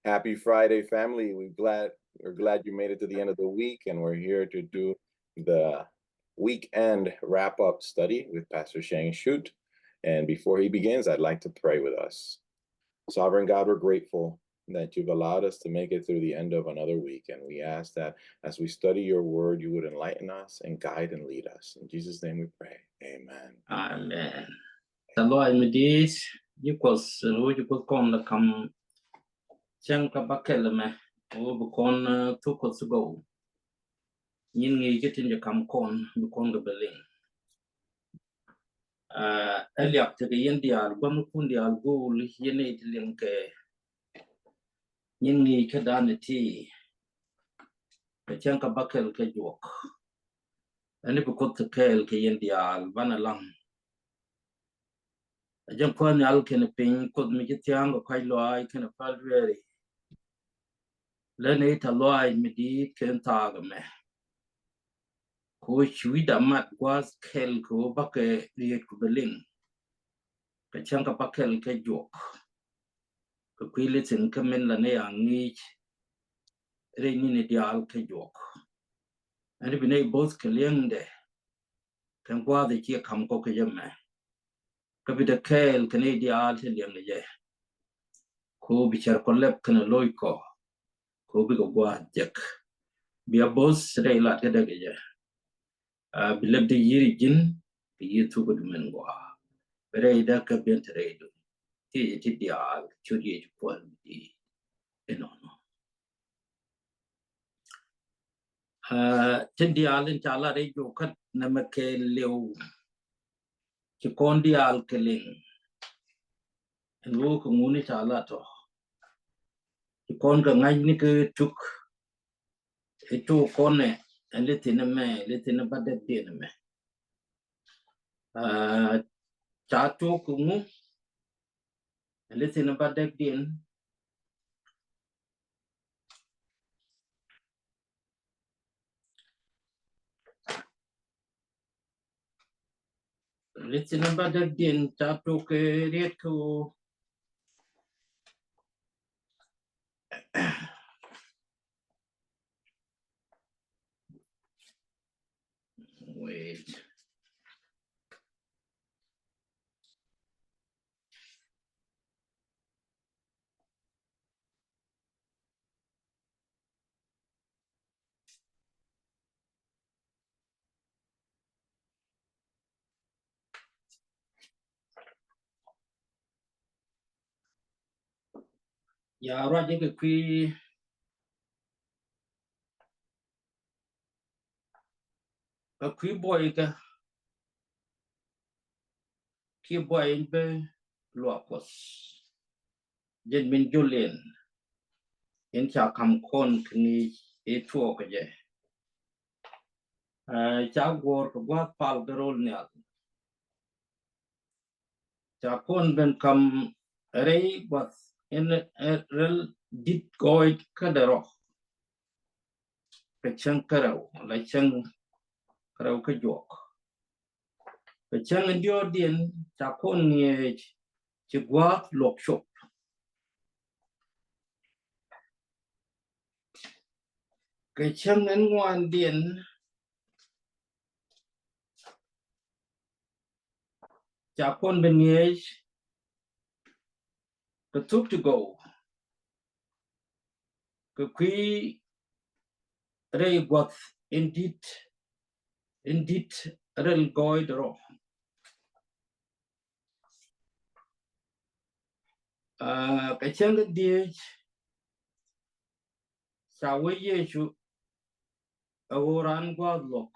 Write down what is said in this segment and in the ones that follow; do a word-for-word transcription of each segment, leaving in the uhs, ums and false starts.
Happy Friday, family. We're glad, we're glad you made it to the end of the week, and we're here to do the weekend wrap-up study with Pastor Shang Shute. And before he begins, I'd like to pray with us. Sovereign God, we're grateful that you've allowed us to make it through the end of another week, and we ask that as we study your word, you would enlighten us and guide and lead us. In Jesus' name we pray. Amen. Amen. Tɛ luaac mi di̱i̱t, ji̱ Kuɔth, ɛ, wec ji̱ Kuɔth kɔn lɛ ka̱m cäŋ kä bäkɛl ɛmɛ, ɛ wec bi kɔn, ɛ, thuk Kuɔth ti gɔw. Nyin ŋi̱i̱c kä tin jɛ ka̱m kɔn, bi kɔn kɛ bɛ liŋ. Ɛ, ɛ liak tekɛ yɛn diaal, gua̱thnikun diaal go̱o̱l, yɛn nɛy ti liŋ kɛ nyin ŋi̱i̱c kä da̱a̱n ti, kɛ cäŋ kä bäkɛl kɛ juɔk. Ɛn i̱ bi Kuoth te kɛɛl kɛ yɛn diaal banɛ laŋ. Ɛ jɛn Kuäär nhial kɛnɛ piny, Kuoth mi ci thia̱a̱ŋ kɛ kɔ̱a̱c lɔaac kɛnɛ päl dueeri. Lät ni i̱ tɛ̈th lɔaac mi di̱i̱t kɛn thaak ɛmɛ. Kɛ ɣöö ci wi̱cdä mat gua̱a̱th kɛl kɛ ɣöö bakɛ riet kɛ bɛ liŋ kɛ cäŋ kä bäkɛl kɛ juɔk. Kɛ kui̱ li̱thin kä min la ni a ŋi̱i̱c rɛy ni̱ni diaal kɛ juɔk. Ɛn i̱ bi nɛy bo̱th kɛ li̱eŋdɛ kɛn gua̱a̱th ɛ ciɛ ka̱m kɔk kɛ jɛ mɛ. Kä bi te kɛɛl kɛ nɛy diaal ti liɛŋ kɛ jɛ. Kɛ ɣöö bi cär kɔ lɛp kɛnɛ lo̱ckɔ. Kɛ ɣöö bikɛ gua̱a̱th jek. Bia bo̱th rɛy lat kä dee kɛ jɛ. A, bi lɛp dee yi̱r i̱ ji̱n kɛ yi̱ thuk kä dumen gua̱a̱. Bi rɛy dee kä biɛn te rɛy dun. Ti, ti diaal, cut Yecu Kuäär mi di̱i̱t. Inɔnɔ. A, tin diaal in ca lat rɛy juɔk kä nɛmɛ kɛɛliw. Ci kɔn diaal kɛ liŋ. Ɛn ɣöö kɛ ŋuni ca lat tɔ. Ci kɔn kɛ ŋa̱cni kɛ tuk. I̱ tok kɔnɛ, ɛn li̱thin ɛmɛ, li̱thin ɛ bädäkdiɛn ɛmɛ. A, ca tok kɛ ŋu, ɛn li̱thin ɛ bädäkdiɛn. Li̱thin ɛ bädäkdiɛn ca tok kɛ riet kɛ ɣöö. Wait. Ya ruac jɛ kɛ kui̱, kɛ kui̱ buɔykä, kiɛ buɔy in bi luaak Kuɔth. Jɛn min jol in, in ca ka̱m kɔn kɛ ŋi̱i̱c i̱ tuɔɔk kɛ jɛ. Ɛ, ca guɔ̱ɔ̱r kɛ gua̱a̱th pal kɛ ro̱l nhial. Ca kɔn ben ka̱m rɛy gua̱th in, ɛ, rɛl di̱t gɔɔy kädɛ rɔ. Kɛ cäŋ kärɛw, la cäŋ kärɛw kä juɔk. Kɛ cäŋ in diɔ̱ɔ̱kdiɛn ca kɔn ŋi̱eec ci gua̱a̱th luɔk cop. Kɛ cäŋ in ŋuandiɛn ca kɔn ben ŋi̱eec kɛ thuk ti gɔw. Kɛ kui̱ rɛy gua̱th in di̱t, in di̱t rɛl gɔɔydɛ rɔ. Aa, kɛ cäŋ kɛ dhieec ca wee Yecu ɛ ɣöö raan gua̱a̱th luɔk.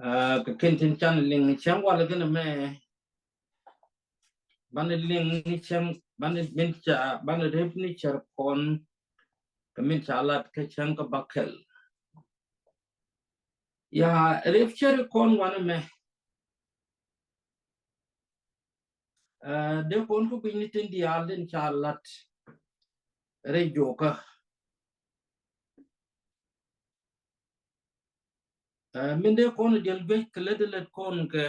Aa, kɛ kɛn tin can liŋ cäŋ walɛ kɛn ɛmɛ. Banɛ liŋ ni cäŋ, banɛ min ca, banɛ rep ni cär kɔn kɛ min ca lat kɛ cäŋ kä bäkɛl. Ya, rep cär kɔn wanɛ mɛ. Ɛ, dee kɔn kä gui̱ny ni tin diaal tin ca lat rɛy juɔkä. Ɛ, min dee kɔn diɛl guic kɛ lät lät kɔn kɛ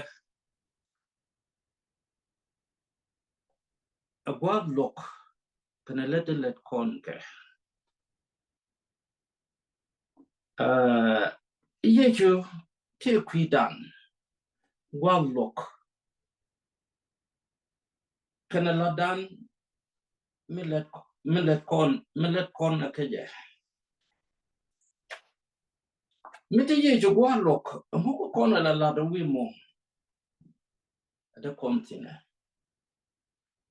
ɛ gua̱a̱th luɔk. kɛnɛ lät ti lät kɔn kɛ. Aa, Yecu ti kui̱dan gua̱a̱th luɔk kɛnɛ la̱tdan mi lät, mi lät kɔn, mi lät kɔn ɛ kɛ jɛ. Mi ti Yecu gua̱a̱th luɔk, ɛŋu kɛ kɔn ɛ la la̱t ɛ wi̱i̱ muɔ̱ɔ̱n? Ɛ dee kɔn thi̱n ɛ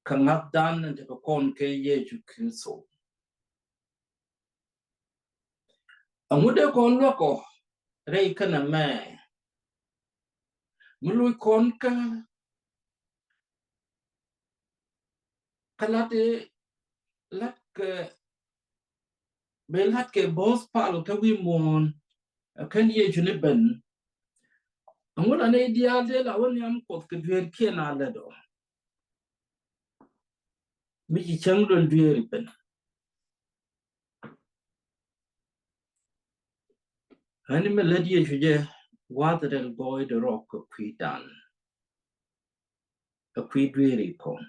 kɛ ŋa̱thdan in tekɛ kɔn kɛ Yecu Kritho. Ɛŋu dee kɔn luäk ɔ rɛy kɛnɛ mɛ mi loc kɔn kä, kä la̱t i̱, la̱t kɛ, ben la̱t kɛ bo̱o̱th pal kä wi̱i̱ muɔ̱ɔ̱n ɛ kɛn Yecu ni ben. Ɛŋu la nɛy diaal dee la wä nhiam Kuɔth kɛ dueerkiɛn a lät ɔ? Mi ci cäŋ duel dueeri ben. Ɣän mi lät Yecu jɛ gua̱a̱th rɛl gɔɔydɛ rɔ kɛ kui̱dan. Ɛ kui̱ dueeri kɔn.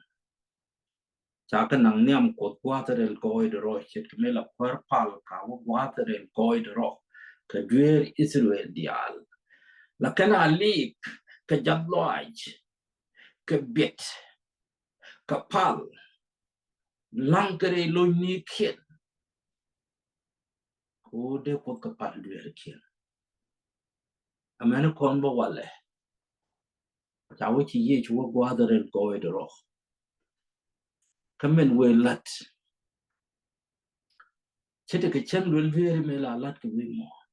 Ca kɛ naŋ nhiam Kuɔth gua̱a̱th rɛl gɔɔydɛ rɔ ce̱tkɛ mi la kuäär pal ka wä gua̱a̱th rɛl gɔɔydɛ rɔ kɛ dueer Ithɛrɛl diaal. La kɛn a lik kɛ jath lɔaac kɛ biɛt kɛ pal laŋ kɛ rɛy lo̱cnikiɛn. Kɛ ɣöö dee Kuoth kɛ pal dueerikiɛn. Amäni kɔn bä walɛ ca wä ci Yecu wä gua̱a̱th rɛl gɔɔydɛ rɔ. Kä min wëë la̱t ce̱tkɛ cäŋ duel dueeri mëë la la̱t kɛ wi̱i̱ muɔ̱ɔ̱n.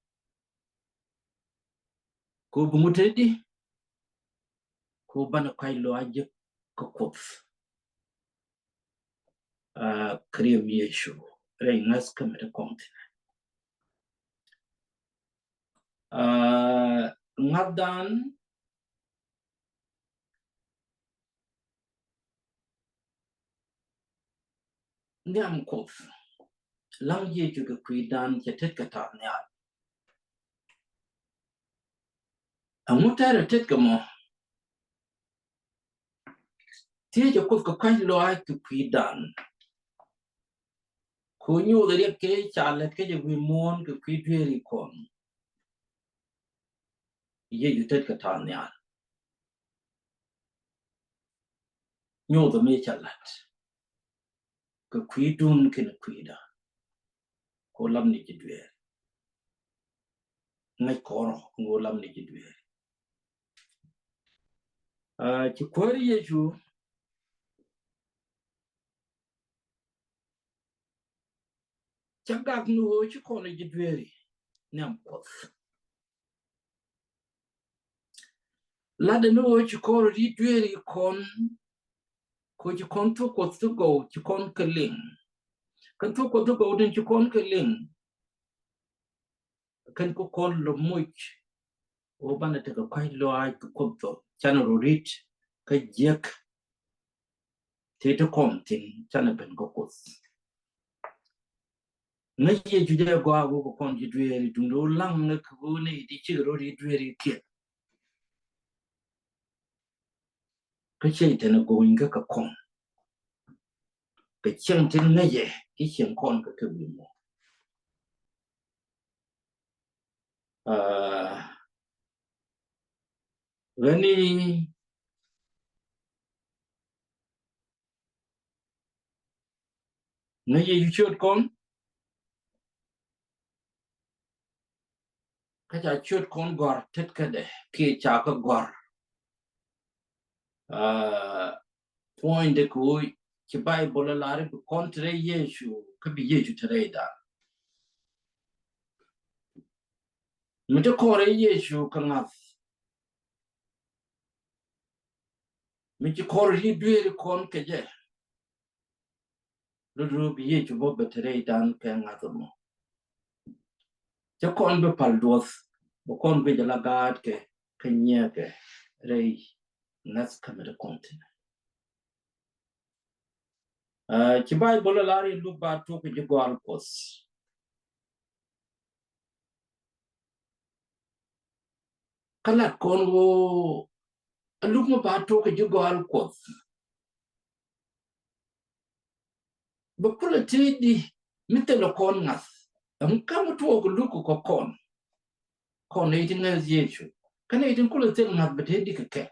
Kɛ ɣöö bi ŋut te di kɛ ɣöö banɛ kɔ̱a̱c lɔaac jek kä Kuoth. Aa, kɛ riɛm Yecu rɛy ŋäth kä mi te kɔn thi̱n. Aa, ŋa̱thdan nhiam Kuoth laŋ Yecu kɛ kui̱dan cɛ tet kɛ ta̱a̱ nhial. Ɛŋu tɛrɛ tet kɛ mɔ? Thiecɛ Kuoth kɛ kɔ̱a̱c lɔaac kɛ kui̱dan. Kɛ ɣöö nyothɛ riɛk kɛ ca lät kɛ jɛ wi̱i̱ muɔ̱ɔ̱n kɛ kui̱ dueeri kɔn. Yecu tet kɛ ta̱a̱ nhial. Nyothɛ mi ca la̱t kɛ kui̱dun kɛnɛ kui̱da. Kɛ ɣöö lamni ji̱ dueeri. Ŋäc kɔrɔ kɛ ɣöö lamni ji̱ dueeri. Aa, ci kuäär Yecu cä gak ni ɣöö ci kɔn ji̱ dueeri nhiam Kuɔth. Latdɛ ni ɣöö ci kɔn ri̱t dueeri kɔn, kɛ ɣöö ci kɔn thuk Kuɔth ti gɔw ci kɔn kɛ liŋ. Kɛn thuk Kuɔth ti gɔw tin ci kɔn kɛ liŋ. Kɛn kɛ kɔn lɔ moc ɣöö banɛ tekɛ kɔ̱a̱c lɔaac kɛ Kuoth thok canɛ rɔ ri̱t kä jiäk. Tëë ti kɔn thi̱n canɛ ben kä Kuoth. Ŋäc Yecu jɛ gɔaa wä kɛ kɔn ji̱ dueeri duundɛ wä laŋ ŋäc kɛ wä ni di cikɛ rɔ ri̱t dueeri kiɛ. Kä cɛ itɛn a go̱o̱ny kä kɛ kɔn kɛ cieŋ tin ŋäcɛ i̱ cieŋ kɔn kɛ kɛ wi̱i̱ muɔ̱ɔ̱n. Aa, ɣäni ŋäc Yecu ciöt kɔn. Kä ca ciöt kɔn gɔ̱a̱r tetkädɛ kiɛ ca kä gɔ̱a̱r. Aa, puɔ̱nydɛ kɛ ɣöö ci Bayböl ɛ lar i̱ bi kɔn te rɛy Yecu kä bi Yecu te rɛydan. Mi te kɔn rɛy Yecu kɛ ŋa̱th, mi ci kɔn ri̱t dueeri kɔn kɛ jɛ. Do̱do̱ bi Yecu bä bɛ te rɛydan kɛ ŋa̱th ɛmɔ. Cä kɔn bi pal duɔth, bɛ kɔn bi jɛ la gaatkɛ kä nyiɛɛkɛ rɛy ŋa̱th kä mi te kɔn thi̱n. Aa, ci Bayböl ɛ lar i̱ Luk ba tok kɛ ji̱ gɔal Kuɔth. Kä lat kɔn ɣöö a Luk mi ba tok kɛ ji̱ gɔal Kuɔth. bɛ kulɛ tëëdi mi thilɛ kɔn ŋa̱th. Ɛn kä mi tuɔɔk luk kɛ kɔn, kɔn nɛy ti ŋäth Yecu, kä nɛy ti kulɛ thil ŋa̱th bɛ tëëdi kɛ kɛ.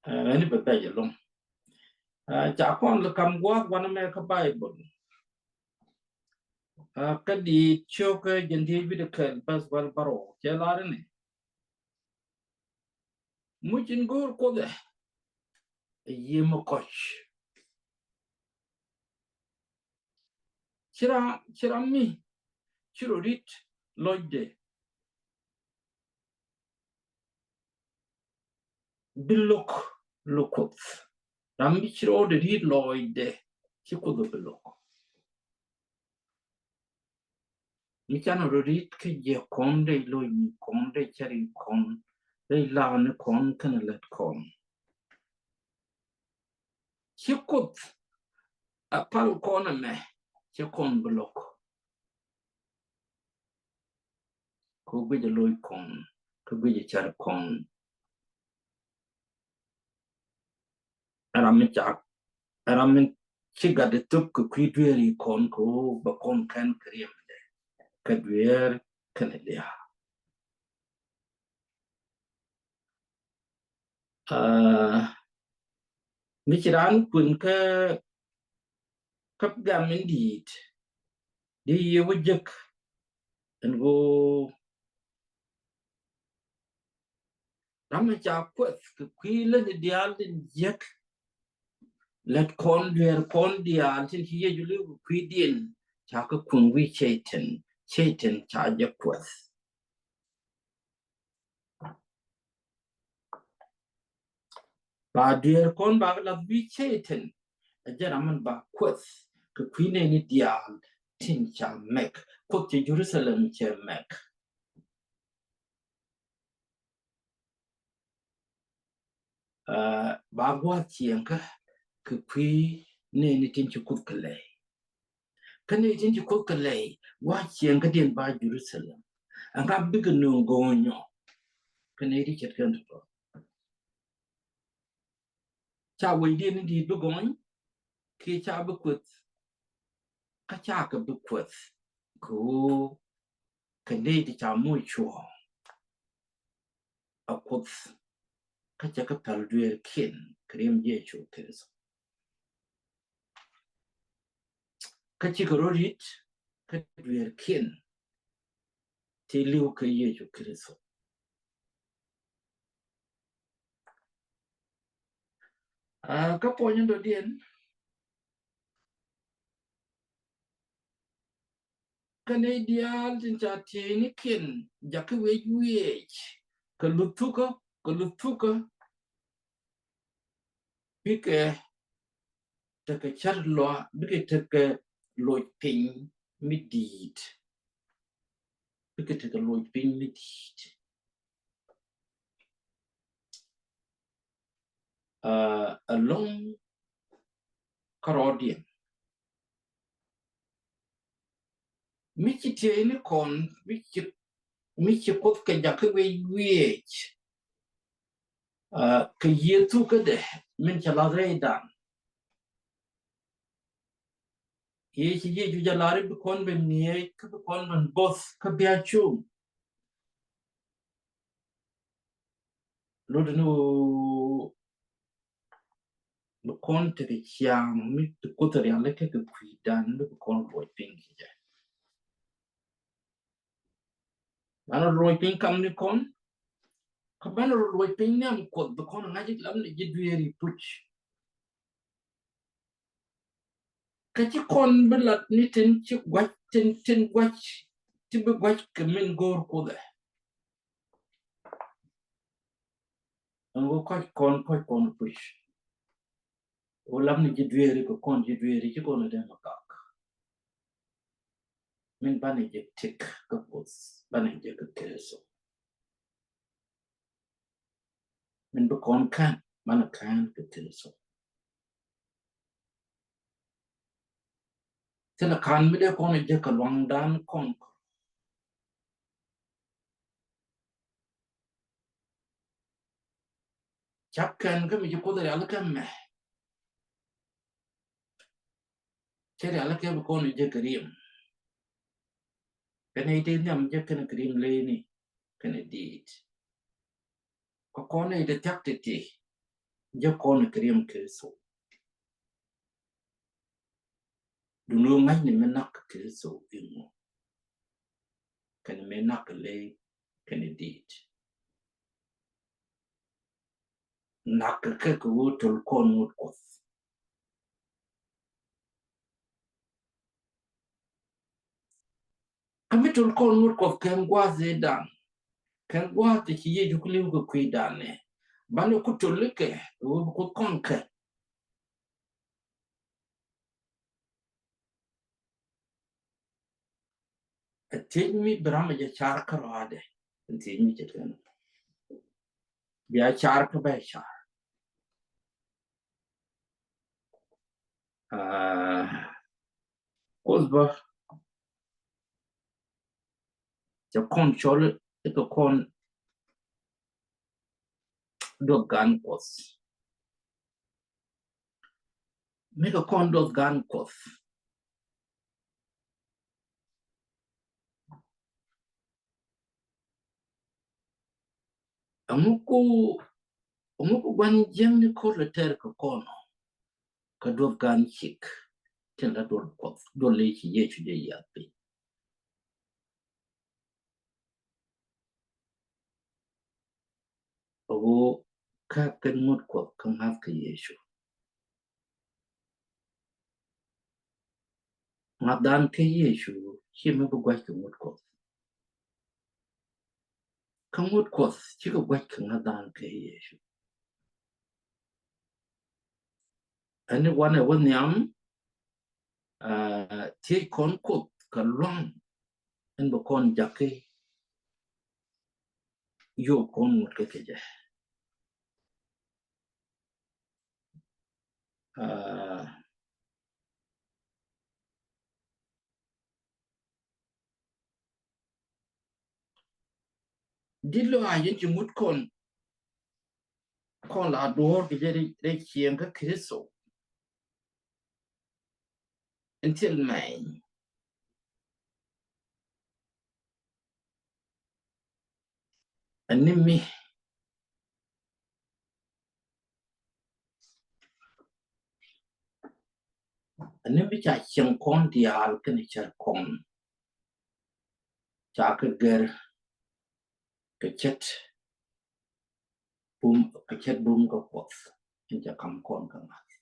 Ɛn i̱ bɛ bɛc ɛlɔ̱ŋ. Ca kɔn lɛ kam gua̱a̱th wanɛ mɛ kä Baibol. Kä diit ciök kä jɛn diit wi̱dɛ kɛl bäth wäl bärɔw cɛ lar ni, muc in go̱o̱r Kuoth ɛ, ɛ yiëë mi kɔc. Ci ram, ci ram mi ci rɔ ri̱t lɔcdɛ bi lo̱k, lo̱k Kuoth. Ram mi ci rɔɔdɛ ri̱t lɔcdɛ ci Kuoth ɔ bi lo̱k. Mi canɛ rɔ ri̱t kä jiɛ kɔn, dee lo̱c ni kɔn, dee cari kɔn, dee laani kɔn kɛnɛ lät kɔn. Ci Kuoth a pal kɔn ɛmɛ, ci kɔn bi lo̱k. Kä guic a loc kɔn, kä guic a car kɔn. Ɛ ram mi cak, ɛ ram mi ci gat di thuk kɛ kui̱ dueeri kɔn, kɛ ɣöö bɛ kɔn kɛn kɛ riɛm dɛ kɛ dueer kɛnɛ lia̱a̱. Aa, mi ci raan kuën kä, kä gam in di̱i̱t, di yiëë wä jek ɛn ɣöö ram mi ca kuɛth kɛ kui̱ lätni diaal tin jiäk, lät kɔn, dueer kɔn diaal tin ci Yecu li̱w kɛ kui̱diɛn, ca kɛ kuëŋ wi̱i̱ Cɛytan, Cɛytan ca jɛ kuɛth. Ba dueer kɔn ba kɛ lath wi̱i̱ Cɛytan, ɛ jɛn ram min ba kuɛth kɛ kui̱ nɛɛni diaal tin ca mɛk, Kuoth cɛ Jerusalem cɛ mɛk. Aa, ba gua̱a̱th ciɛŋkä kɛ kui̱ nɛɛni tin ci Kuoth kɛ lɛy. Kä nɛy tin ci Kuoth kɛ lɛy, gua̱a̱th ciɛŋkädiɛn ba Jerusalem. Ɛŋa bikɛ nööŋ go̱o̱nyɔ? Kä nɛy ti ce̱tkɛ ni tɔ̱, ca wecdiɛn in di̱i̱t bi gɔny, kiɛ ca bi kueth? Kä ca kɛ bi kueth, kɛ ɣöö kɛ nɛy ti ca moc cuɔ̱ɔ̱ŋ a Kuoth, kä cɛ kɛ päl dueerkiɛn kɛ riɛm Yecu Kritho. Kä cikɛ rɔ ri̱t kä dueerkiɛn ti li̱w kɛ Yecu Kritho. Aa, kä puɔ̱ny in dɔ̱diɛn, kä nɛy diaal tin ca tieynikiɛn jakä wec wiɛc kɛ luth thukä, kɛ luth thukä, bikɛ tekɛ cär lɔa, bikɛ tekɛ loc piny mi di̱i̱t. Bikɛ tekɛ loc piny mi di̱i̱t. Aa, ɛlɔ̱ŋ kärɔɔdiɛn. Mi ci tieynikɔn, mi ci, mi ci Kuoth kɛ jakä wec wiɛc, aa, kɛ Yecu kädɛ min cɛ la̱th rɛydan. Yecu, Yecu jɛ lar i̱ bi kɔn ben ŋi̱eec, kä bi kɔn ben bo̱th, kä bia cuŋ. Lot ni ɣöö bi kɔn tekɛ ciaŋ mi ti Kuoth rialikä kɛ kui̱dan, mi bi kɔn luɔc piny kɛ jɛ. Banɛ luɔc piny kamnikɔn, kä banɛ luɔc piny nhiam Kuɔth, bi kɔn ŋa̱c i̱ lamni ji̱ dueeri puc. Kä ci kɔn bi lat ni tin ci gua̱c, tin, tin gua̱c, ti bi gua̱c kɛ min go̱o̱r Kuoth ɛ. Ɛn ɣöö kɔc kɔn, kɔc kɔn puc. Ɣöö lamni ji̱ dueeri kɛ kɔn ji̱ dueeri, ci kɔn ɛ dee mɛ gak. Min banɛ jɛ tik kä Kuoth, banɛ jɛ kä Kritho. Min bi kɔn kän, banɛ kän kä Kritho. Thilɛ ka̱n mi dee kɔn jek kɛ luaŋdan kɔn. Ca kän kä mi ci Kuoth rialikä mɛ, Cɛ rialikä bi kɔn jek kɛ riɛm. Kɛnɛ i̱ ti nhiam jek kɛnɛ kɛ riɛm leyni kɛnɛ diit. Kɛ kɔn i̱ ti thia̱k ti̱ti̱ jek kɔn kɛ riɛm Kritho. Duŋni ɣöö ŋa̱cni mi nak Kritho i̱ ŋu? Kɛnɛ mi nak ley kɛnɛ diit. Nak kɛ kɛ ɣöö töl kɔn ŋut Kuɔth. Kä mi töl kɔn ŋut Kuɔth kɛn gua̱a̱th ëëdan, kɛn gua̱a̱th ti ci Yecu kɛ li̱w kɛ kui̱dan ɛ, banɛ ku töl ikɛ ɣöö bi Kuoth kɔn kɛ. Ɛ thiec mi bi ram ɛ jɛ car kärɔaadɛ. Ɛ thiec mi cɛ kɛn bia car kä bɛ car. Aa, Kuoth bä cɛ kɔn cɔl ikɛ kɔn duɔth gan Kuɔth. Mi kɛ kɔn duɔth gan Kuɔth. Ɛŋu ku, ɛŋu ku gua̱n jiäkni ko̱r lɛ tɛr kɛ kɔn ɔ kɛ duɔth gan cik tin la duɔl Kuɔth, duɔl ley ci Yecu jɛ yiath piny. Ɣöö käk kɛn ŋut Kuɔth kä ŋa̱th kɛ Yecu. Ŋa̱thdan kɛ Yecu ci mi bi gua̱c kɛ ŋut Kuɔth. Kä ŋut Kuɔth cikɛ gua̱c kɛ ŋa̱thdan kɛ Yecu. Ɛn i̱ wanɛ wä nhiam, aa, thiec kɔn Kuoth kɛ lua̱ŋ in bi kɔn jakä yio̱w kɔn ŋut kä kɛ jɛ. Aa, di̱t lɔaac in ci ŋut kɔn, kɔn la duɔ̱ɔ̱r kɛ jɛ rɛy, rɛy cieŋ kä Kritho. Ɛn thil mɛny. Ɛn ni mi, ɛn ni mi ca cieŋ kɔn diaal kɛnɛ cär kɔn ca kɛ gɛr kɛ ce̱t bum, kɛ ce̱t bum kɛ Kuɔth in ca kam kɔn kɛ ŋa̱th.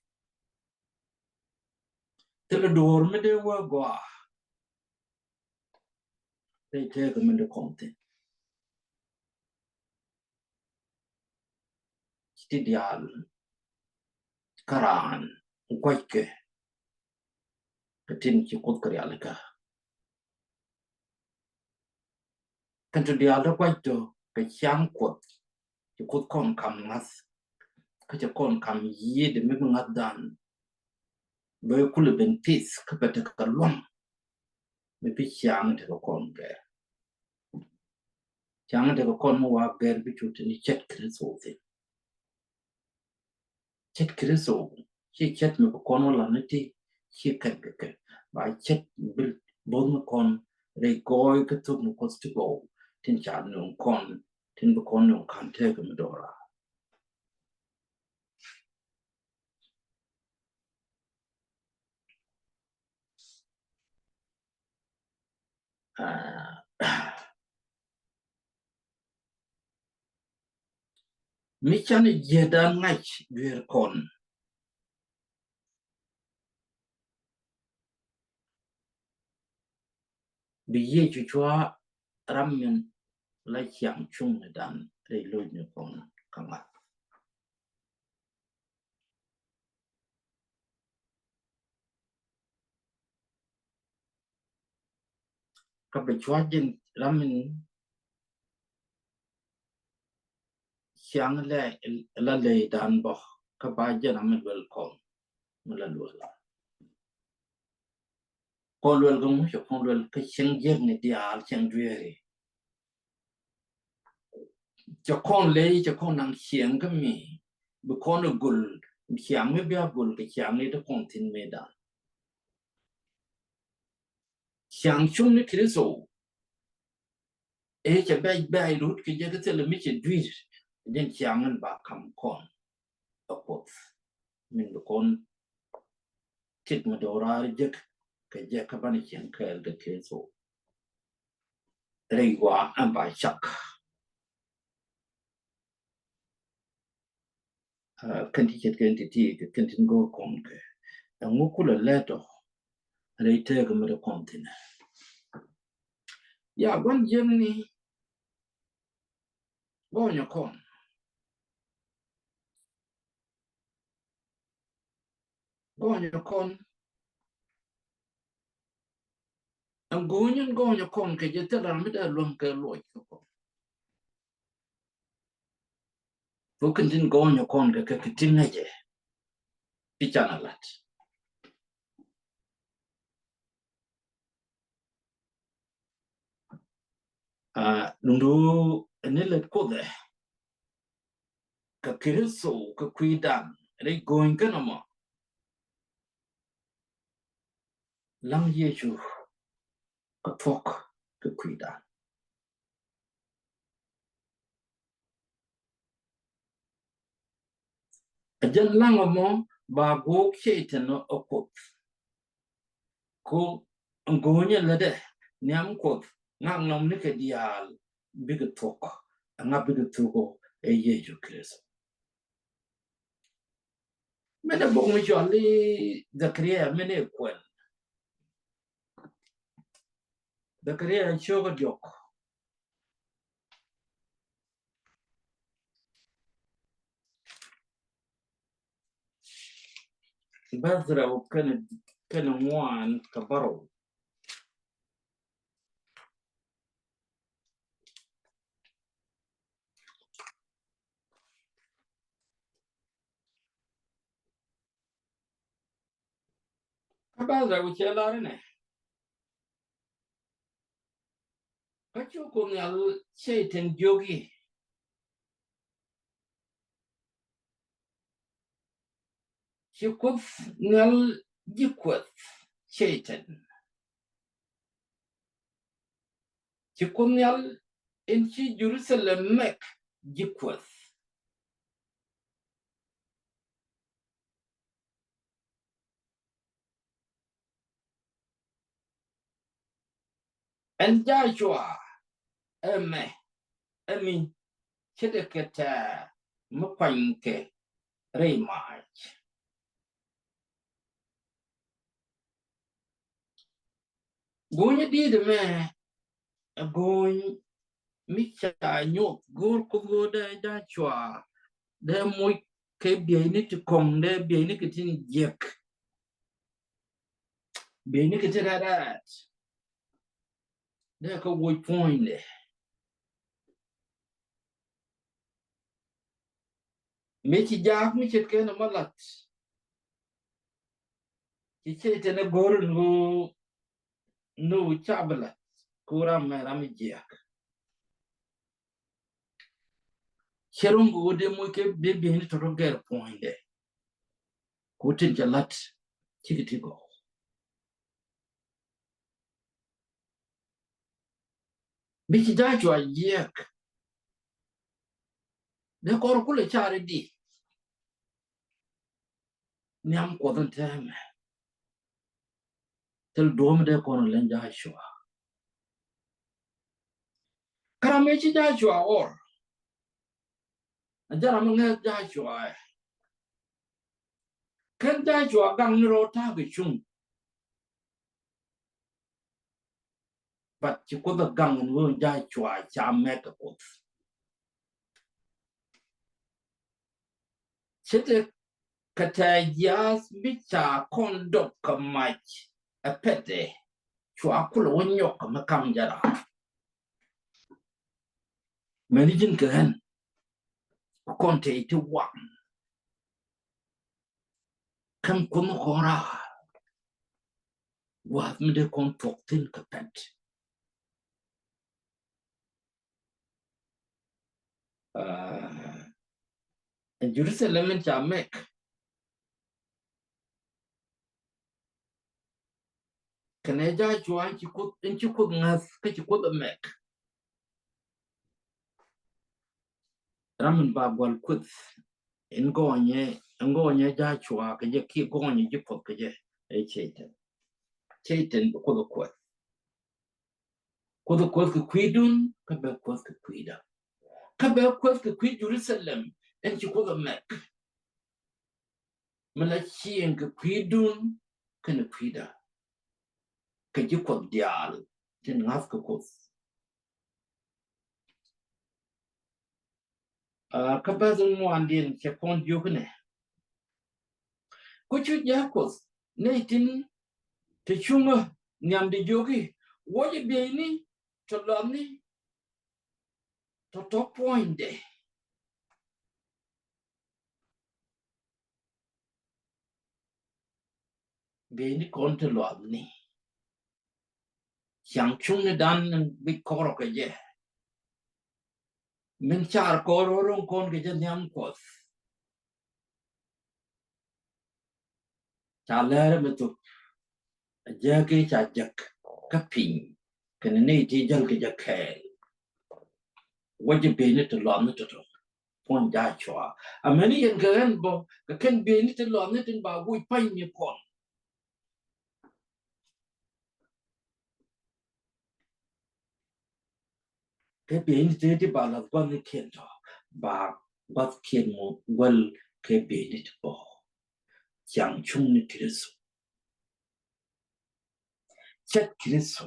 Thilɛ duɔ̱ɔ̱r mi dee wä gɔaa. Rɛy tëëkä min dee kɔn thi̱n ci ti diaal kä raan gua̱ckɛ kɛ tin ci Kuoth kɛ rialikä. Kɛn ti diaal dee gua̱c tɔ kɛ ciaŋ Kuɔth ci Kuoth kɔn kam ŋa̱th. Kä cɛ kɔn kam yiëëdɛ mi bi ŋa̱thdan bɛ kulɛ ben pith kä bɛ tekɛ lua̱ŋ. Mi bi ciaŋ tekɛ kɔn gɛr. Ciaŋ tekɛ kɔn mi wa gɛr bi cu tini ce̱t Kritho thi̱n. Ce̱t Kritho ci ce̱t mi bi kɔn wä lan ni ti ci kɛn kɛ kɛ ba ce̱t bil bo̱th mi kɔn rɛy gɔɔy kä thuk mi Kuɔth ti gɔw tin ca nuŋ kɔn tin bi kɔn nuŋ kan tekɛ mi dɔra. Aa, mi canɛ jiɛdan ŋa̱c dueer kɔn. Bi Yecu cua ram min la ciaŋ cuŋ ni dan rɛy lo̱c ni kɔn kä ŋa̱th. Kä bi cua jin ram min ciaŋ lɛ la ley dan bä kä ba jin ram min luel kɔn mi la luel. Kɔn luel kä ŋu cɛ kɔn luel kä cieŋ jiäkni diaal cieŋ dueeri. Cɛ kɔn ley cɛ kɔn naŋ ciɛŋ kä mi bi kɔn ɛ gol ciaŋ mi bia gol kɛ ciaŋ ni ti kɔn thi̱n mëëdan. Ciaŋ cuŋ ni Kritho ëë cɛ bɛc bɛc rut kɛ jɛ kä thilɛ mi cɛ dui̱r, jɛn ciaŋ in ba kam kɔn ɛ Kuoth min bi kɔn tit mi do̱raar jek kɛ jɛ kä banɛ cieŋ kɛɛl kɛ Kritho. Rɛy wa ɛn ba cak. Ah, kɛn ti ce̱tkɛ ti ti kɛ kɛn tin go̱o̱r kɔn kɛ ɛŋu kulɛ lɛt ɔ rɛy tëëk mi dee kɔn thi̱n ɛ. Ya gua̱n jiäkni gɔnyɛ kɔn. Gɔnyɛ kɔn. Ɛn go̱o̱nyɛ gɔnyɛ kɔn kɛ jɛ thil ram mi dee luäŋ kɛ luɔc kɛ kɔn. Kɛ kɛn tin gɔnyɛ kɔn kɛ kɛ kɛ tin ŋäcɛ. Ti canɛ lat. Ah, duŋdu ni lät Kuoth ɛ kɛ Kritho kɛ kui̱dan rɛy go̱o̱ny kɛn ɛmɔ. Laŋ Yecu kɛ thuɔ̱k kɛ kui̱dan. A jɛn laŋ ɛmɔ ba go̱o̱k Cɛytan ɔ Kuoth. Ko go̱o̱nyɛ lätdɛ nhiam Kuoth ŋaknɔmnikɛ diaal bikɛ thuɔ̱k. Ɛŋa bikɛ thuɔ̱k ɔ? Ɛ Yecu Kritho. Mɛnɛ bok mi cɔal i̱ Dhɛkaria mɛnɛ kuɛn. Dhɛkaria cio̱kä diɔk. Bäth rɛw kɛnɛ, kɛnɛ ŋuan kɛ bärɔw. Kä bäth rɛw cɛ lar inɛ. Kä cu Kuoth Nhial Cɛytan jiök i̱, ci Kuoth Nhial ji̱ kuɛth Cɛytan. Ci Kuoth Nhial in ci Jɛ-ru-tha-lɛm mɛk ji̱ kuɛth. Ɛn Jɔcua ɛmɛ, ɛmi ce̱tkɛ tɛ̈ mi kuanykɛ rɛy mac. Go̱o̱nyä di̱i̱t ɛmɛ ɛ go̱o̱ny mi ca nyoth go̱o̱r Kuoth ɣöö dee Jɔcua dee moc kɛ bieyni ti kɔ̱ŋ, dee bieyni kɛ tin jiäk, bieyni kɛ tin rɛ̈t rɛ̈t. Dee kɛ woc puɔ̱nydɛ. Mëë ci jaak mi ce̱tkɛ ni mɔ lat, ci Cɛytan ɛ go̱r ni ɣöö ni ɣöö ca bi lat kɛ ɣöö ram mɛ ram mi jiäk. Cɛ ro̱ŋ kɛ ɣöö dee moc kɛ dee bieyni tɔ̱tɔ̱ gɛr puɔ̱nydɛ. Kɛ ɣöö tin cɛ lat cikɛ ti gɔw. Mi ci Jɔcua jiäk. Dee kɔr kulɛ car i̱di. Nhiam Kuɔth in täämɛ. Thil duɔ̱ɔ̱m dee kɔn leny Jɔcua. Kä ram mi ci Jɔcua ɣɔr. A jɛ ram mi ŋäth Jɔcua ɛ. Kɛn Jɔcua gaŋ ni rɔ ta̱a̱ kɛ cuŋ. But ci Kuoth ɛ gaŋ ni ɣöö Jɔcua ca mɛk kɛ Kuoth. Ce̱tkɛ tɛ̈ jiaath mi ca kɔn dɔp kɛ mac ɛ pɛtɛ, cua kulɛ wä nyɔk kɛ mi kam jɛ raar. Mɛni ji̱n kɛ ɣän kɔn tɛy ti waŋ. Kɛn Kuoth mi kɔn raar. Wath mi dee kɔn thuɔk thi̱n kɛ pɛt. Ah, Jɛ-ru-tha-lɛm in ca mɛk. Kɛnɛ Jacua in ci Kuoth, in ci Kuoth ŋäth, kä ci Kuoth ɛ mɛk. Ram in ba gual kueth in gɔɔnyɛ, in gɔɔnyɛ Jacua kɛ jɛ kiɛ gɔɔnyɛ ji̱ Kuɔth kɛ jɛ, ɛ Cɛytan. Cɛytan bɛ Kuoth ɛ kueth. Kuoth ɛ kueth kɛ kui̱dun, kä bɛ kueth kɛ kui̱da. Kä bɛ kueth kɛ kui̱ Jerusalem in ci Kuoth ɛ mɛk. Mi la cieŋ kɛ kui̱dun kɛnɛ kui̱da. Kɛ ji̱ Kuɔth diaal tin ŋa̱th kɛ Kuoth. Aa, kä bäth in ŋuandiɛn cɛ kɔn jiök inɛ. Ku cu jɛ Kuoth nɛy tin te cuŋä nhiam di jiök i̱, wuɔcɛ bieyni tɔ luathni tɔ tɔ puɔ̱nydɛ. Bieyni kɔn te luathni. Ciaŋ cuŋnidan bi kɔrɔ kɛ jɛ. Min car kɔrɔ ro̱ŋ kɔn kɛ jɛ nhiam Kuɔth. Ca lɛr mi thop. A jek i̱ ca jek kä piny. Kɛnɛ nɛy ti jäl kɛ jɛ kɛɛl. Wä jɛ bieyni ti luathni tɔtɔ. Puɔ̱ny Jacua. Amäni yɛn kɛ ɣän bä kɛ kɛn bieyni ti luathni tin ba guc pa̱ny ni kɔn. Kɛ bieyni ti ti ba lath gua̱thnikiɛn tɔ, ba gua̱thkiɛn mɔ guäl kɛ bieyni ti bä. Ciaŋ cuŋni Kritho. Cät Kritho.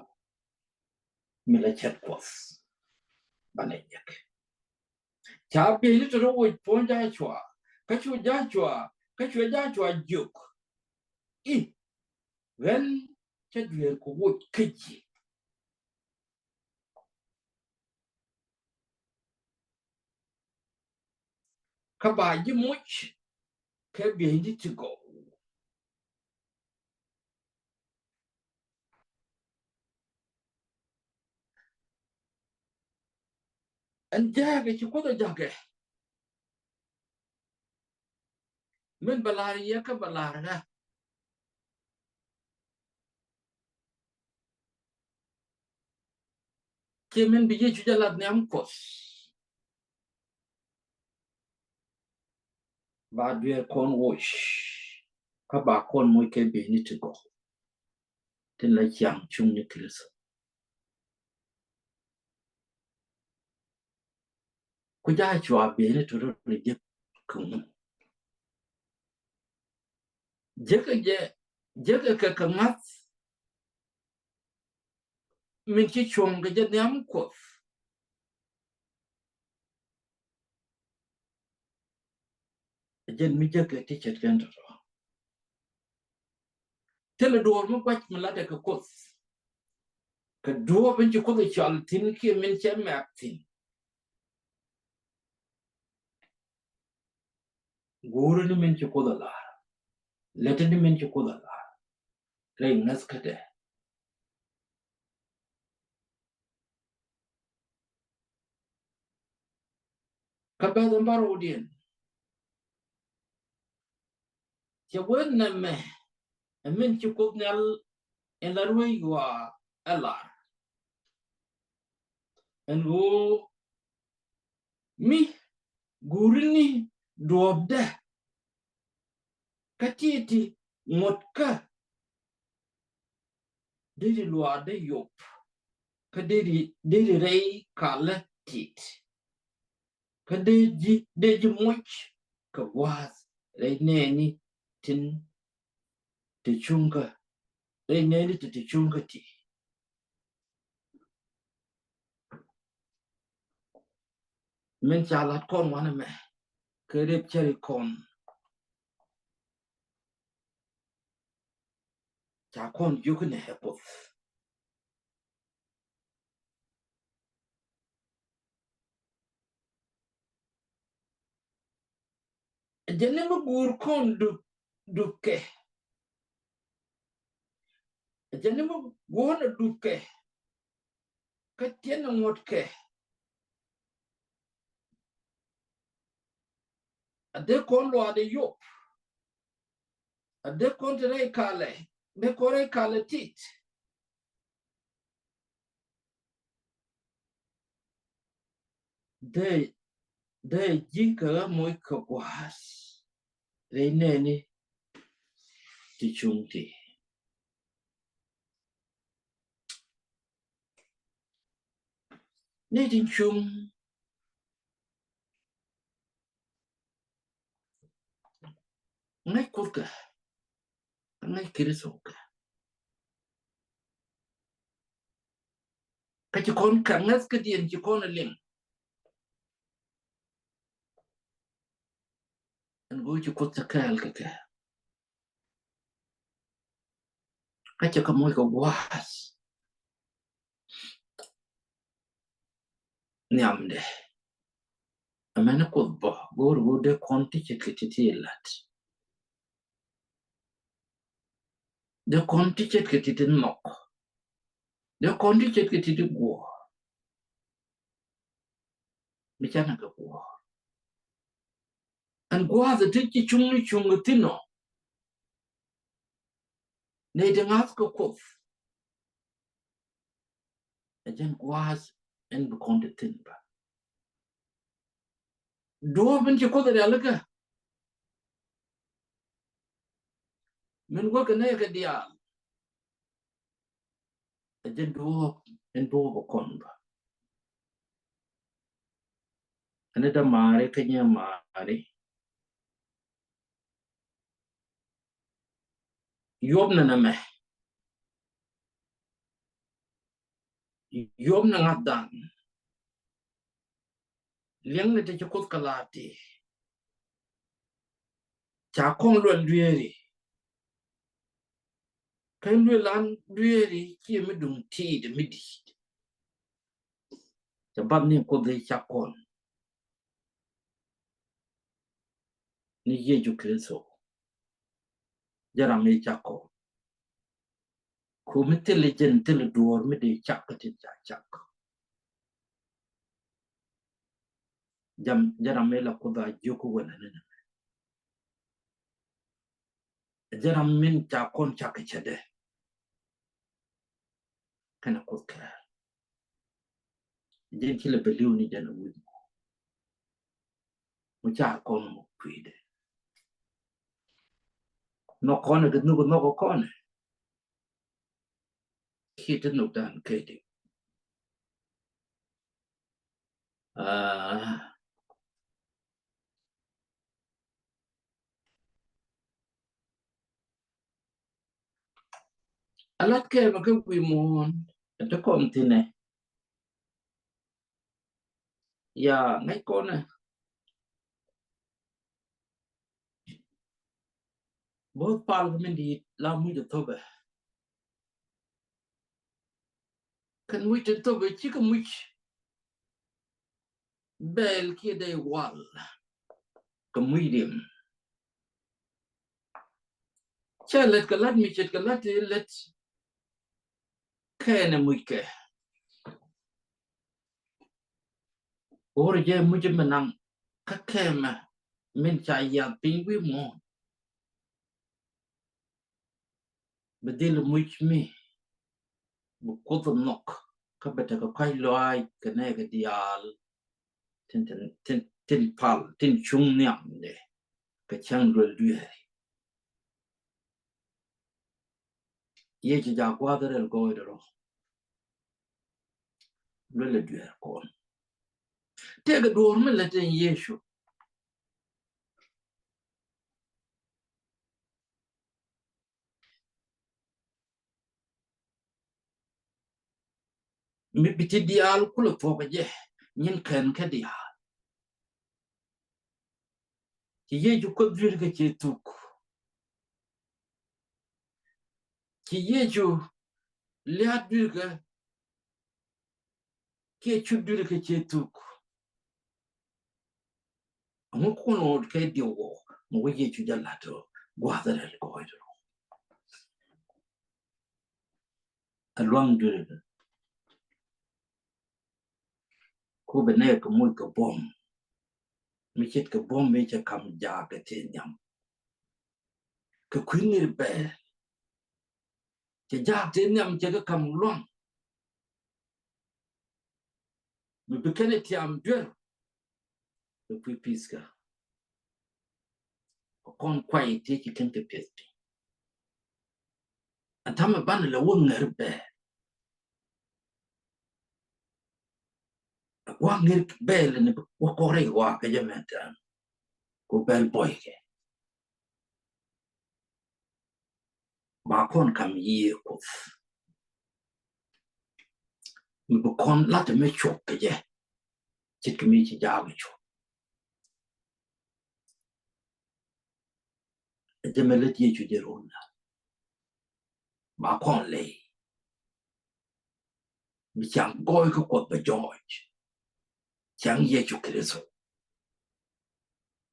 Mi la cät Kuɔth. Banɛ jek. Ca bieyni tɔtɔ woc puɔ̱ny Jacua. Kä cu Jacua, kä cu Jacua jiök i̱, ɣän cä dueer kɛ woc kä ji̱. Kä ba ji̱ moc kɛ bieyni ti gɔw. Ɛn jääkɛ ci Kuoth ɛ jakɛ. Min bɛ la̱r yɛ kä bɛ la̱r ɣä. Ciɛ min bi Yecu jɛ lath nhiam Kuɔth. Ba dueer kɔn woc. Kä ba kɔn moc kɛ bieyni ti gɔw. Tin la ciaŋ cuŋni Kritho. Ku Jacua bieyni tɔtɔ ni jek kɛ ŋu. Jek kɛ jɛ, jek kɛ kɛ ŋa̱th. Min ci cuɔ̱ŋ kɛ jɛ nhiam Kuɔth. Jɛn mi jek kɛ ti ce̱tkɛn tɔtɔ. Thilɛ duɔ̱ɔ̱r mi gua̱c mi latdɛ kɛ Kuoth. Kɛ duɔ̱ɔ̱p in ci Kuoth cɔal thi̱n kiɛ min cɛ mɛk thi̱n. Guuri ni min ci Kuoth a lar. Lɛti ni min ci Kuoth a lar. Rɛy ŋäth kädɛ. Kä bɛth in bä rɔwdiɛn. Cɛ wee nɛmɛ ɛ min ci Kuoth Nhial in la ruec yua ɛ lar. Ɛn ɣöö mi gurini duɔ̱ɔ̱pdä kä ti̱ti̱ ŋuɔ̱tkä deri luaakdä yop kä deri, deri rɛy kalä tit. Kä dee ji̱, dee ji̱ moc kɛ gua̱a̱th rɛy nɛɛni tin te cuŋkä, rɛy nɛɛni tin te cuŋkä ti. Min ca lat kɔn wanɛ mɛ kɛ rep cɛri kɔn. Ca kɔn jiök inɛ ɛ Kuoth. Jɛn ni mi guur kɔn dup, dupkɛ. Jɛn ni mi guur ni dupkɛ. Kä tiɛn ni ŋuɔ̱tkɛ. A dee kɔn luaakdɛ yop. A dee kɔn te rɛy kalɛ, dee kɔn rɛy kalɛ tit. Dee, dee ji̱ kɛ ɣä moc kɛ gua̱a̱th rɛy nɛɛni ti cuŋ ti. Nɛy tin cuŋ ŋäc Kuoth kɛ, ŋäc Kritho kɛ. Kä ci kɔn kɛ ŋäth kädiɛn ci kɔn a liŋ. Ɛn go̱o̱r ci Kuoth te kɛɛl kɛ kɛ. Kä cɛ kɛ moc kɛ gua̱a̱th nhiamdɛ. Amäni Kuoth bä go̱o̱r go̱o̱r dee kɔn ti ce̱tkɛ ti̱ti̱ lat. Dee kɔn ti ce̱tkɛ ti̱ti̱ nhɔk. Dee kɔn ti ce̱tkɛ ti̱ti̱ guɔ̱ɔ̱r. Mi canɛ kɛ guɔ̱ɔ̱r. Ɛn gua̱a̱th ɛ ti ci cuŋni cuŋ ɛ thi̱n ɔ. Nɛy ti ŋa̱th kɛ Kuoth. Ɛ jɛn gua̱a̱th ɛn bi kɔn ti thi̱n bä. Duɔ̱ɔ̱p in ci Kuoth rialikä. Min wä kɛ nɛy kɛ diaal. Ɛ jɛn duɔ̱ɔ̱p in duɔ̱ɔ̱p ɛ kɔn bä. Ɛn ɛ dämaari kä nyɛ maari. Yuɔpnɛ nɛmɛ. Yuɔpnɛ ŋa̱thdan. Liɛŋnɛ ti ci Kuoth kɛ la̱a̱t ti. Ca kɔn luɛl dueeri. Kä luɛl an dueeri ciɛ mi duŋ ti̱i̱t mi di̱i̱t. Cɛ bath ni Kuoth i̱ cak kɔn. Ni Yecu Kritho. Jɛ ram i̱ cak kɔn. Ku mi thil jɛn thil duɔ̱ɔ̱r mi dee cak kä tin ca cak. Jam, jɛ ram i̱ la Kuoth a jiök wälä ni nɛ. Jɛ ram min ca kɔn cak kɛ cɛ dee. Kɛnɛ Kuoth kɛɛl. Jɛn ci lɛ bɛ li̱w ni jɛn a wi̱c mɔ. Mu ca kɔn mɔ kui̱dɛ. Nhɔk kɔnɛ kɛ nhuk nhɔk kɔnɛ. Kiɛ ti nhukdan kɛ di. Aa. A lat kɛɛl mɛ kä wi̱i̱ muɔ̱ɔ̱n ɛ ti kɔn thi̱nɛ. Ya ŋäc kɔnɛ. Bo̱o̱th pal kä min di̱i̱t la muc ɛ thopɛ. Kɛn muc tin thopɛ cikɛ muc. Bɛɛl kiɛ dee wal kɛ muc rim. Cɛ lät kɛ la̱t mi ce̱tkɛ la̱t ti lät. Kɛɛnɛ muckɛ. Ɣöö jɛ muc mi naŋ kä kɛmɛ min ca yiath piny wi̱i̱ muɔ̱ɔ̱n. Bi dhil muc mi bi Kuoth nhɔk kä bi tekɛ kɔ̱a̱c lɔaac kɛ nɛɛkɛ diaal. Tin, tin, tin, tin pal, tin cuŋ nhiamdɛ kɛ cäŋ duel dueeri. Yecu ca gua̱a̱th rɛl gɔɔydɛ rɔ. Luelɛ dueer kɔn. Tëëkɛ duɔ̱ɔ̱r mi lät in Yecu. Mi bi ti diaal kulɛ thuɔ̱k jɛ nyin kɛn kä diaal. Ci Yecu kuoth dueer kɛ cɛ thuk. Ci Yecu lia̱a̱t dueer kɛ kiɛ cut dueer kɛ cɛ thuk. Aŋu kun ɣöö kɛ diw ɣɔɔ mɛ wä Yecu jɛ la̱t ɣöö gua̱a̱th rɛl gɔɔydɛ rɔ. Ɛ luaŋ dueer kɛ ku bɛ nɛ kɛ muc kɛ buɔ̱m. Mi ce̱tkɛ buɔ̱m mi cɛ kam jaak kɛ tëë nhiam. Kɛ kui̱ ŋir bɛɛl cɛ jaak tëë nhiam cɛ kɛ kam luaŋ. Mi bi kɛn ɛ tiam duer Bi kui̱ pi̱thkä. Kɔn kuay ti ci kɛn kɛ piɛth ti. Ɛn täämɛ banɛ lɛ wä ŋer bɛɛl. Ɛ gua̱a̱k ŋer bɛɛl ni wä kɔrɛ i̱ wakä jɛ mɛn täämɛ. Ku bɛl bɔykɛ. Ba kɔn kam yiëë Kuoth. Mi bi kɔn lat mi cuɔk kɛ jɛ. Ce̱tkɛ mi ci jaak cuɔk. Ɛ jɛ mɛ lät Yecu jɛ run na. Ba kɔn ley. Bi caŋ gɔɔy kä Kuɔth bɛ jɔɔc. Caŋ Yecu Kritho.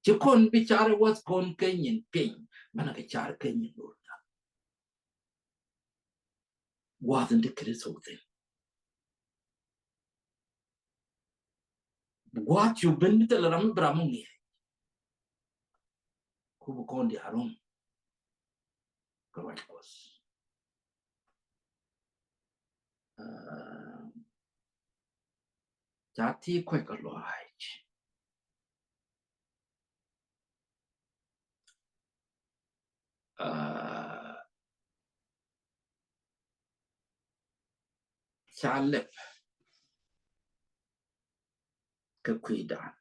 Ci kɔn bi car wath kɔn kɛ nyin piny, banɛ kɛ car kɛ nyin run na. Gua̱a̱th in ti Kritho thin. Gua̱a̱th cu ben bi thil ram mi bi ram mi ŋi̱eec. Ku bi kɔn diaal rum kɛ ruac Kuɔth. Ca ti kuec kɛ lɔaac. Ca lɛp kɛ kui̱dan.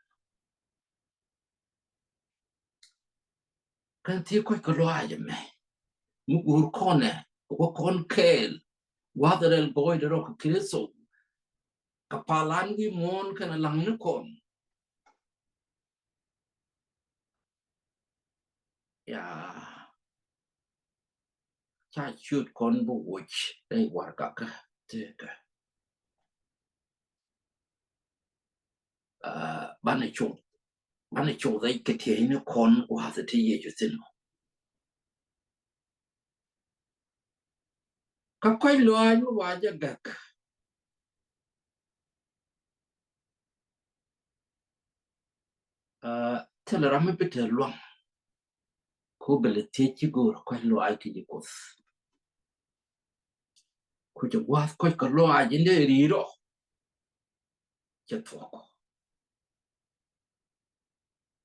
Kɛn ti kuec kɛ lɔaac ɛmɛ mi guur kɔnɛ kɛ kɔn kɛɛl. Gua̱th rɛl gɔɔydɛ rɔ kɛ Kritho. Kɛ palan wi̱i̱ muɔ̱ɔ̱n kɛnɛ laŋni kɔn. Yaa, ca ciöt kɔn bi woc rɛy warɛgakä tekä. Banɛ cuɔth, banɛ cuɔth rɛy kɛ tieyni kɔn gua̱a̱th ti Yecu thin. Kä kuec lɔaac mi wa jɛ gak. Thilɛ ram mi bi te luaŋ. Ku bɛ lɛ thiec ci go̱o̱r kuec lɔaac kɛ ji̱ Kuoth. Ku cɛ gua̱a̱th kuec kɛ lɔaac in dee ri̱i̱t rɔ. Cɛ thuɔ̱k.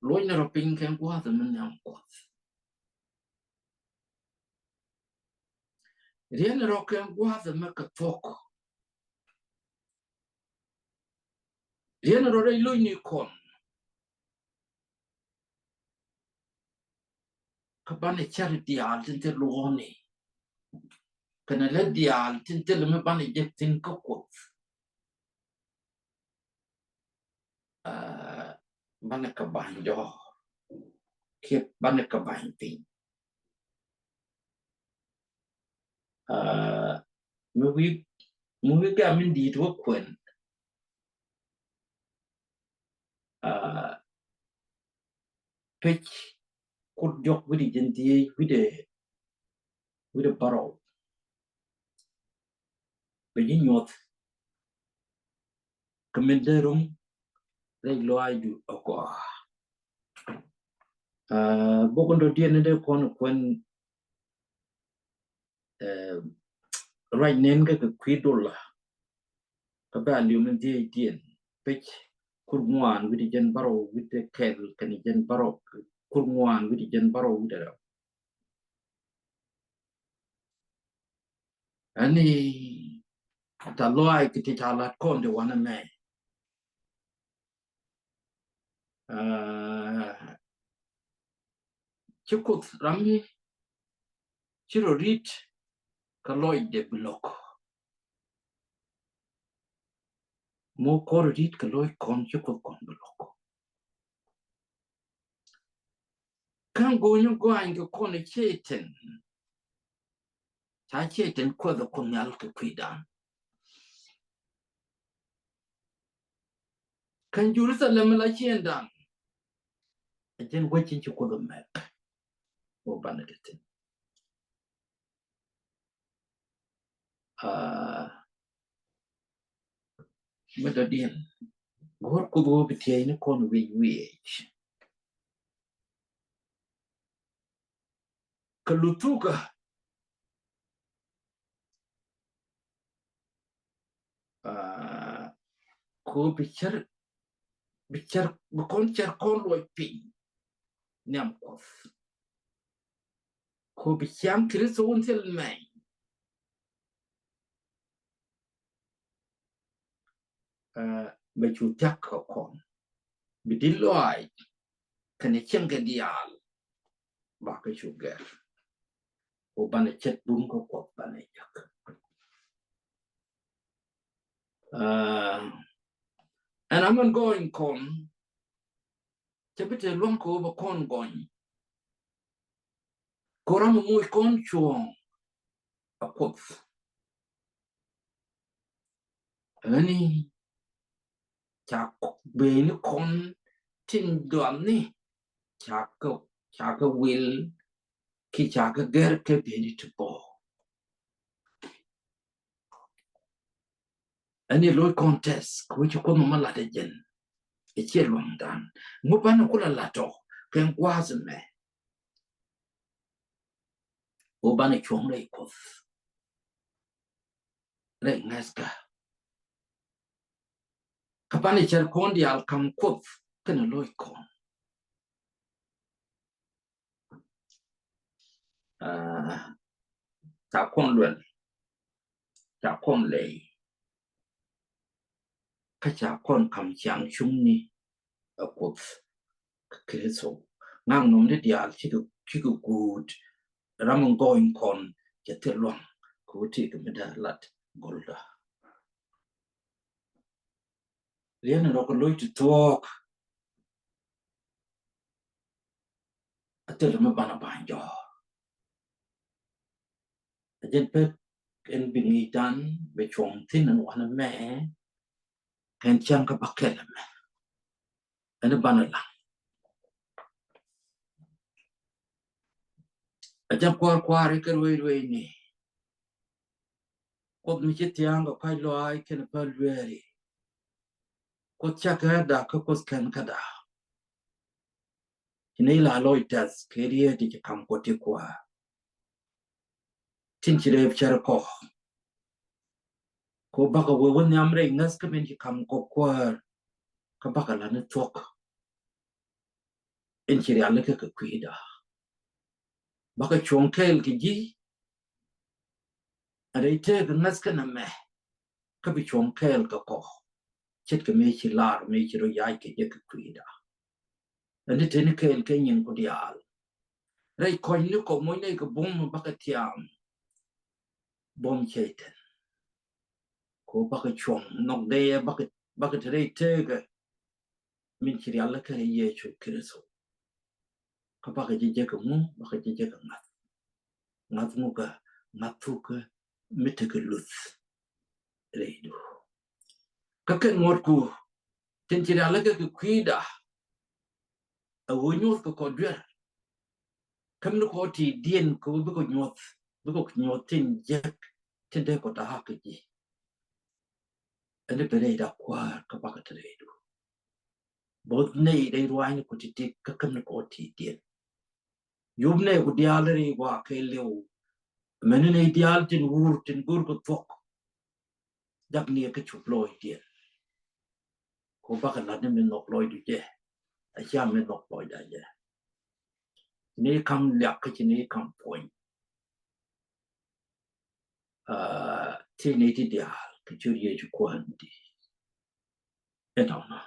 Luɔ̱cnɛ rɔ piny kɛn gua̱a̱th ɛmɛ nhiam Kuɔth. Riɛn rɔ kɛn gua̱a̱th ɛmɛ kɛ thuɔ̱k. Riɛn rɔ rɛy lo̱cni kɔn. Kä banɛ cär diaal tin thil luɔ̱ɔ̱ni. Kɛnɛ lät diaal tin thil mi banɛ jek thi̱n kä Kuoth. Banɛ kɛ ba̱ny jɔ̱ɔ̱r kiɛ banɛ kɛ ba̱ny piny. Mi wi̱i̱, mi wi̱i̱ gam in di̱i̱t wä kuɛn. Pec kut jɔk wi̱cdɛ jiɛn dhieec wi̱cdɛ, wi̱cdɛ bärɔw. Bɛ ji̱ nyuɔth kɛ min dee rum rɛy lɔaacdu ɛ gɔaa. Bok in dɔ̱diɛn in dee kɔn kuɛn ruac nɛn kä kɛ kui̱ dola. Kä bɛ a li̱w min dhiecdiɛn pec kur ŋuan wi̱cdɛ jiɛn bärɔw wi̱cdɛ kɛl kɛnɛ jiɛn bärɔw, kur ŋuan wi̱cdɛ jiɛn bärɔw wi̱cdɛ rɛw. Ɛni ta lɔaac kɛ ti ca lat kɔn di wanɛ mɛ. Ci Kuoth ram mi ci rɔ ri̱t kɛ lɔcdɛ bi lo̱k. Mɔ kɔn rɔ ri̱t kɛ lɔc kɔn ci Kuoth kɔn bi lo̱k. Kä go̱o̱nyä gɔany kɛ kɔn ɛ Cɛytan. Ca Cɛytan kuɛth ɛ Kuoth Nhial kɛ kui̱dan. Kɛn Juruthalɛm la ciëŋdan. Ɛ jɛn wec in ci Kuoth ɛ mɛk. Wä banɛ kɛ thi̱n. Mi dɔ̱diɛn go̱o̱r Kuoth wä bi tiɛɛcni kɔn wi̱c wi̱c. Kä luthukä ko bi cär bi cär, bi kɔn cär kɔn luɔc piny nhiam Kuɔth. Kɔ bi ciaŋ Kritho wun thil mɛny. Ɛ, bɛ cu thia̱k kɛ kɔn. Bi di̱t lɔaac kɛnɛ cieŋ kɛ diaal bakɛ cu gɛr. Kɔ banɛ ce̱t bum kä Kuɔth banɛ jek. Ɛ, ɛn amɛn gɔɔny kɔn. Cɛ bi te luäŋ kɛ ɣöö bɛ kɔn gɔny. Kɛ ram mi moc kɔn cuɔ̱ɔ̱ŋ a Kuoth. Ɣäni ca beni kɔn tin dualni ca kɛ, ca kɛ wil ki ca kɛ gɛr kɛ beni ti bɔ. Ɛn i̱ lo̱c kɔn tɛth kɛ wec ci Kuoth mɔ ma lat ɛ jɛn. Ɛ ciɛ luaŋdan ŋu banɛ kulɛ lat tɔ kɛ gua̱a̱th mɛ. Ɣöö banɛ cuɔ̱ŋ rɛy Kuɔth rɛy ŋäthkä. Kä banɛ cär kɔn diaal ka̱m Kuoth kɛnɛ lo̱c kɔn. Aa, ca kɔn luɛl, ca kɔn lɛy, kä ca kɔn ka̱m ciaŋ cuŋni ɛ Kuoth kä Kritho. Ŋa̱k nɔmni diaal cikɛ, cikɛ guut ram in gɔɔny kɔn cɛ thil luaŋ kɛ wä tëëkɛ mi dee lat go̱lda. Liɛn in rɔ kɛ lo̱c ti thuɔ̱ɔ̱k. A thil mi banɛ ba̱ny jɔ̱ɔ̱r. A jɛn pek ɛn bi ŋi̱i̱cdan bɛ cuɔ̱ŋ thi̱n ɛn wanɛ mɛ. Kɛn cäŋ kä bä kɛl ɛmɛ. Ɛn banɛ laŋ. A jɛn kua̱r kua̱r ikɛ ruëy ruëy ni. Kuoth mi ci thia̱a̱ŋ kɛ kua̱c lɔaac kɛn päl lueeri. Kuoth cakɛ da kä Kuoth kɛn kä da. Ci nɛy la lɔc tɛth kɛ riet ti ci ka̱m Kuɔth ti kuäär. Tin ci rep cär kɔ. Kɔ bakɛ wee wä nhiam rɛy ŋäth kä min ci ka̱m kɔ kuäär. Kä bakɛ la ni thuɔ̱k. In ci rialikä kɛ kui̱da. Bakɛ cuɔ̱ŋ kɛɛl kɛ ji̱. Rɛy tëëkɛ ŋäth kä nɛmɛ. Kä bi cuɔ̱ŋ kɛɛl kɛ kɔ. Ce̱tkɛ mëë ci lar mëë ci rɔ yac kɛ jɛ kɛ kui̱da. Ɛn ti teni kɛɛl kɛ nyin ku diaal. Rɛy kɔ̱ny ni kɔ moc nɛy kɛ buɔ̱m bakɛ tiam. Buɔ̱m cɛy-tan. Kɔ bakɛ cuɔ̱ŋ nhɔk dee bakɛ, bakɛ te rɛy tëëkɛ. Min ci rialikä rɛy Yecu Kritho. Kä bakɛ jɛ jek kɛ ŋu, bakɛ jɛ jek kɛ ŋa̱th. Ŋa̱th ŋu kä, ŋa̱th thukä mi tekɛ luth. Rɛydu. Kä kɛn ŋuɔ̱tku tin ci rialikä kɛ kui̱da. A ɣöö nyuɔ̱th kɛ kɔ duer. Kä mi ni kɔ ti diɛn kɛ ɣöö bikɔ nyuɔ̱th, bikɔ nyuɔ̱th tin jek tin dee kɔ da̱a̱k kɛ ji̱. Ɛn i̱ ben rɛyda kuäär kä bakɛ te rɛydu. Both nɛy rɛy ruaacni ku ti̱ti̱ kä käm ni kɔ ti diɛn. Yup nɛy ku diaal rɛy gua̱a̱ kɛ liw. Mɛn ni nɛy diaal tin wur tin go̱r kɛ thuɔ̱k. Jak ni kä cup lɔɔc diɛn. Kɔ bakɛ lat ni mi nhɔk lɔcdu jɛ. A cia mi nhɔk lɔcda jɛ. Ni ka̱m liak kä ci ni ka̱m puɔ̱ny. Aa, ti ni ti diaal kɛ ciöt Yecu Kuäär ni ti. Ɛnɔnɔ.